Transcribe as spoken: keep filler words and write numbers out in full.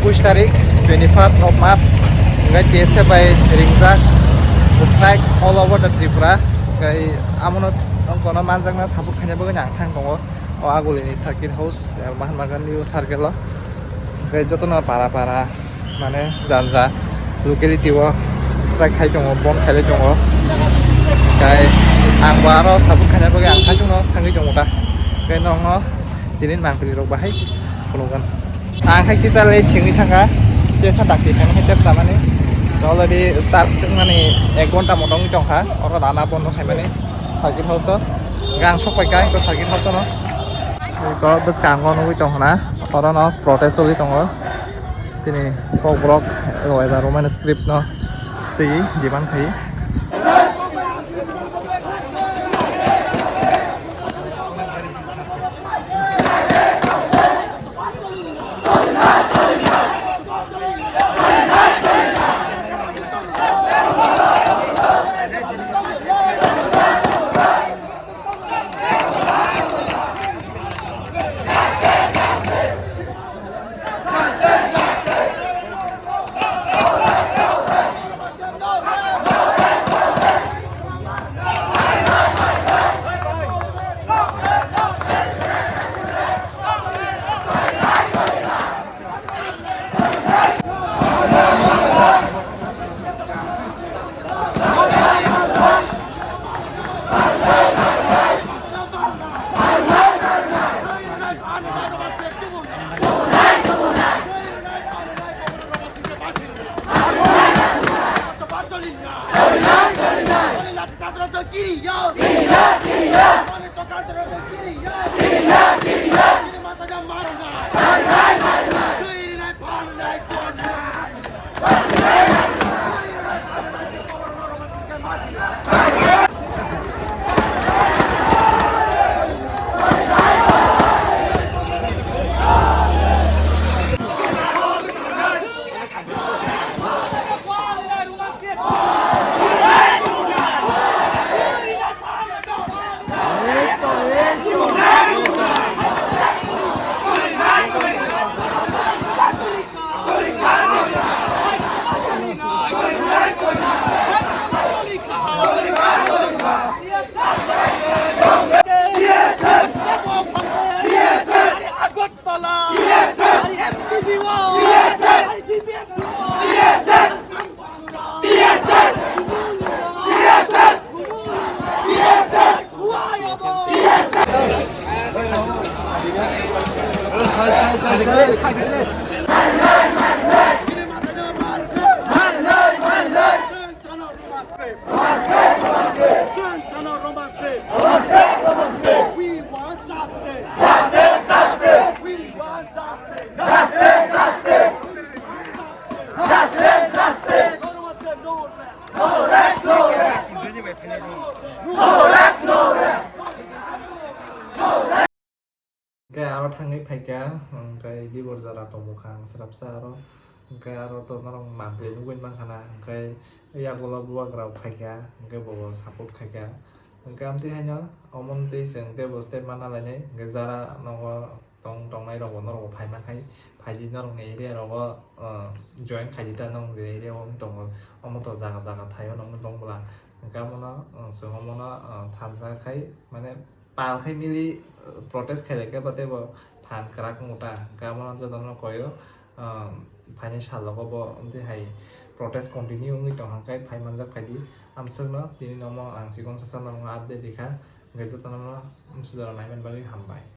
Ekus tarik, twenty first of March, hwnkhe T S F bai ringjak strike all over the Tripura. Hwnkhe amono tongkhono manjakna support khaina bagwi ang thang tongo o Agulini circuit house, eh, Mahatma Gandhi o circle o. Hwnkhe jotono para para mane janja locality o strike khai tongo, bond khailai tongo. Hwnkhe angbo aro support khaina bagwi ang saichungno thangwi tongo ta. Hwnkhe norokno tini mangpili rok bahai phunukgwn. Ang hai kisa late singwi thangkha, tesa dakti phaina hai tep chamani. Already start wngmani ek ghonta motom wngwi tongkha, oro rana bondo khaimani circuit house o. Hwnkhe ang sok paikha eko circuit house o no. Eko bwskango nugwi tongkha na, oro no protest wngwi tongo. Chini kokborok rok eba Roman script no twi demand khai. We want justice. We want justice. Justice, justice. Justice, justice. No rest, no rest. No rest, no rest. No rest, no rest. Hwnkhe aro thangwi phaikha, hwnkhe Dibor jora tongmukha ang srapsa aro, hwnkhe aro to norok mangpili nugwi mankha na, hwnkhe yagulo bubagra rok phaikha, hwnkhe bo support khaikha, hwnkhe amtwi haino omo twi chwng teibo step manna lainai, hwnkhe jara nogo tong tongnai rokbo norokbo phai mankhai, phaidi norokni area rogo, uh, join khaidi ta, norok je area o wng tongo, omo to jaga jaga thaio nongni tong bwla, hwnkhe amono, uh, chwng omono, uh, thansa khai mane, pal khai mili, uh, protest khai laikha, ba teibo phan kwrak wngkha ta. Hwnkhe amono jotono koyo, um, phaini salogo bo amtwi hai protest continue wngwi tong hwnkhe phai manjak phaidi. Amswkno tini nomo ang chikon sasa nomo update rikha. Hwnkhe jotono no amswk jora naiman bagwi hambai.